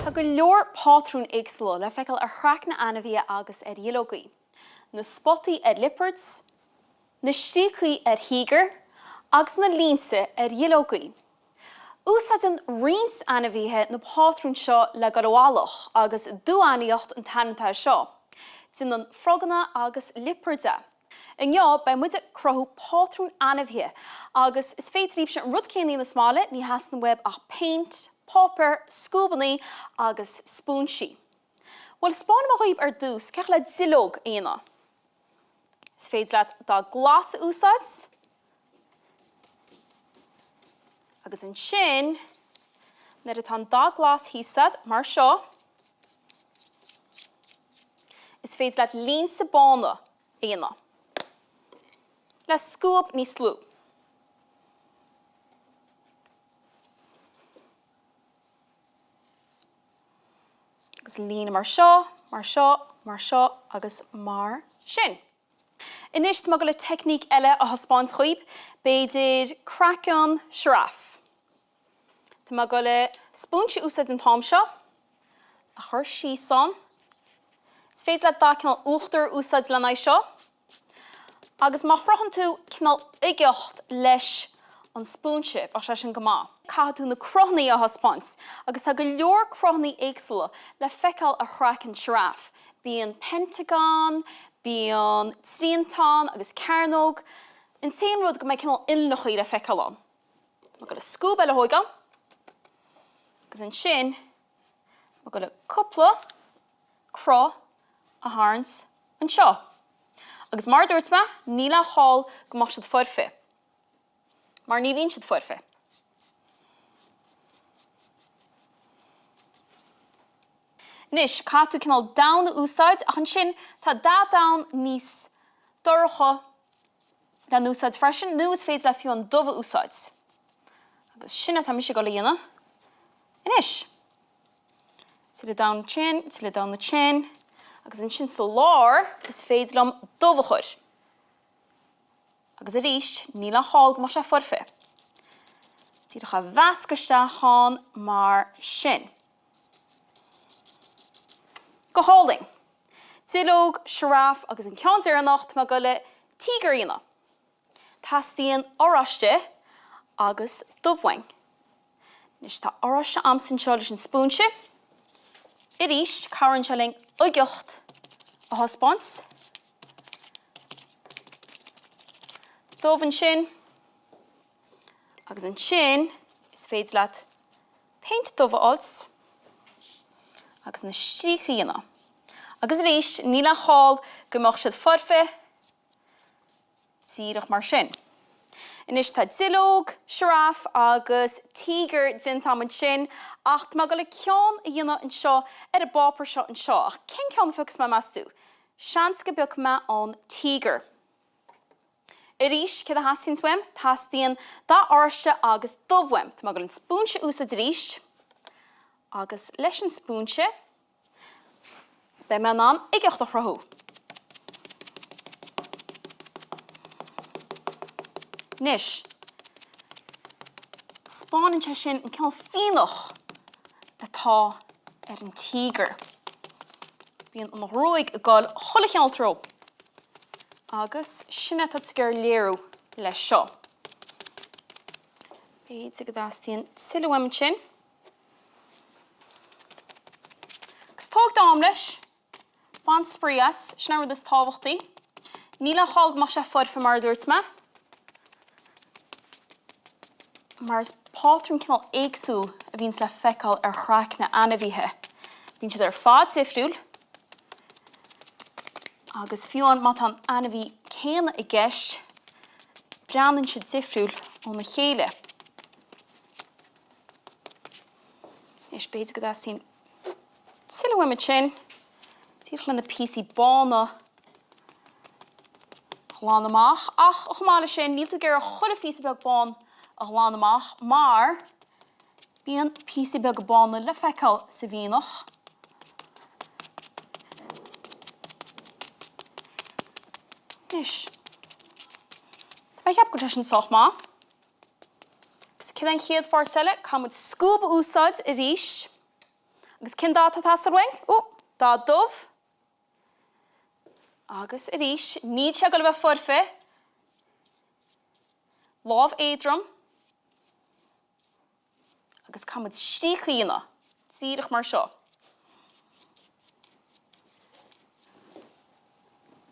Tá go leor pátrúin éagsúla le feiceáil ar chraicne ainmhithe agus ar dhuilleogaí. Na spotaí ar liopaird, na stríocaí ar thíogar agus na línte ar dhuilleogaí. Úsáideann roinnt ainmhithe na pátrúin seo le dul i bhfalach agus dubhfháinníocht an t-ainm atá air seo. Déanann froganna agus liopaird é. Inniu beidh muid ag cruthú pátrún ainmhithe agus is féidir libhse an rud céanna a dhéanamh sa mbaile, ní theastaíonn uaibh ach péint, páipéar, scuabannaí agus spúinsí. Bhuel, 'spáinfidh mé dhaoib ar dtús cén chaoi le duilleog a dhéanamh. Is féidir leat dath glas a úsáid agus ansin nuair atá an dath glas thíos agat mar seo, is féidir leat línte bána a dhéanamh le scuab níos lú. Agus líne mar seo, mar seo, mar seo agus mar sin. Anois tá mé ag dul le teicníc eile a thaispeáint dhaoib, b'fhéidir craiceann sioráif. Tá mé ag dul le spúinse a úsáid an t-am seo, a chur síos ann. Is féidir leat dath cineál uachtar a úsáid lena aghaidh seo. Agus má chruthann tú cineál uigeacht leis an spúinse, bheadh sé sin go maith. Caithfidh tú na cruthanna a thaispeáint, agus tá go leor cruthanna éagsúla le feiceáil ar chraiceann sioráif. Bíonn pentagon, bíonn triantán agus cearnóg. An t-aon rud go mbeidh cineál uillinneacha le feiceáil ann. Tá mé ag dul le scuab eile a thóigeáil, agus ansin tá mé ag dul le cúpla cruth a tharraingt anseo. Agus mar a dúirt mé, níl aon chall go mbeadh siad foirfe, mar ní bhíonn siad foirfe. Anois, caithfidh tú cineál donn a úsáid, ach ansin tá dath donn níos dorcha le n-úsáid freisin, nó is féidir leat fiú an dubh a úsáid. Agus sin atá mise ag dul a dhéanamh anois. Tuilleadh donn ansin, tuilleadh donn ansin, agus ansin sa lár is féidir liom dubh a chur. Agus arís, níl aon chall go mbeadh sé foirfe. Díreach a mheascadh isteach ann mar sin. Go hálainn. Duilleog, sioráf agus an ceann deireanach, tá mé ag dul le tíogar a dhéanamh. Teastaíonn oráiste agus dubh uainn. Anois tá oráiste a'msa anseo leis an spúinse. Arís, cabhraíonn sé linn uigeacht a thaispeáint. Dubh ansin. Agus ansin is féidir leat péint dubh a fháilt agus na stríocaí a dhéanamh. Agus arís, níl aon chall go mbeadh siad foirfe. Díreach mar sin. Anois tá duilleog, sioráf agus tíogar déanta a'm ansin ach tá mé ag dul le ceann a dhéanamh anseo ar an bpáipéar seo anseo ach cén ceann a phiocfas mé meas tú? Seans go bpiocfaidh mé an tíogar. Arís, céard a theastaíonns uaim? Teastaíonn dath oráiste agus dubh uaim. Tá mé ag dul an spúinse a úsáid arís agus leis an spúinse, Beidh mé in ann uigeacht a chruthú. Anois, 'spáineann sé sin an cineál fíonach atá ar an tíogar. Bíonn an ghruaig ag dul chuile chineál treo. Agus sin é atá tú ag iarraidh a léiriú leis seo. B'fhéidir go dteastaíonn tuilleadh uaim ansin. Agus tóg d'am leis, bain spraoi as, sin an rud is tábhachtaí. Níl aon chall go mbeadh sé foirfe mar a dúirt mé, mar is pátrún cineál éagsúil a bhíonns le feiceáil ar chraicne ainmhithe. Bíonn siad ar fad difriúil agus fiú amháin má tá an ainmhí céanna i gceist, breathnaíonn siad difriúil óna chéile. Anois, b'fhéidir go dteastaíonn tuilleadh uaim ansin, díreach le na píosaí bána a ghlanadh amach, ach chomh maith leis sin, níl tú ag iarraidh chuile phíosa beag bán a ghlanadh amach mar bíonn píosaí beaga bána le feiceáil sa bhfíonach. Anois, tá mé ag ceapadh go bhfuil sé sin sách maith. Agus céard é an chéad pháirt eile? Caithfidh muid scuab a úsáid arís. Agus cén dath atá ag teastáil uainn? Ó, dath dubh. Agus arís, níl sé ag dul a bheith foirfe. Lámh éadrom. Agus caithfidh muid stríoca a dhéanamh, díreach mar seo.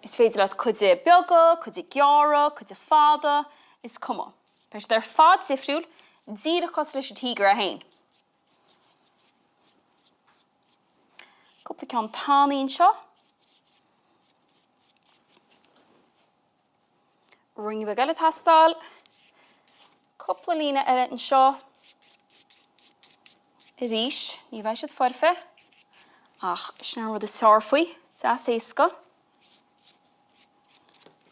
Is féidir leat cuid beaga, cuid gearra, cuid fada, is cuma. Beidh siad ar fad difriúil, díreach cosúil leis an tíogar é féin. Cúpla ceann tanaí anseo. Ruainne beag eile ag teastáil. Cúpla líne eile anseo. Arís, ní bheidh siad foirfe, ach sin an rud is fearr faoi, deas éasca.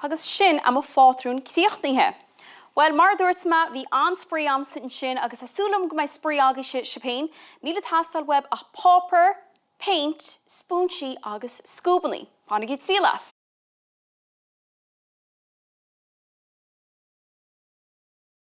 Agus sin é mo phátrún críochnaithe. Bhuel, mar a dúirt mé, bhí an-spraoi a'msa ansin agus tá súil agam go mbeidh spraoi agaibhse sibh féin. Níl ag teastáil uaibh ach páipéar, péint, spúinsí agus scuabannaí. Bainigí triail as!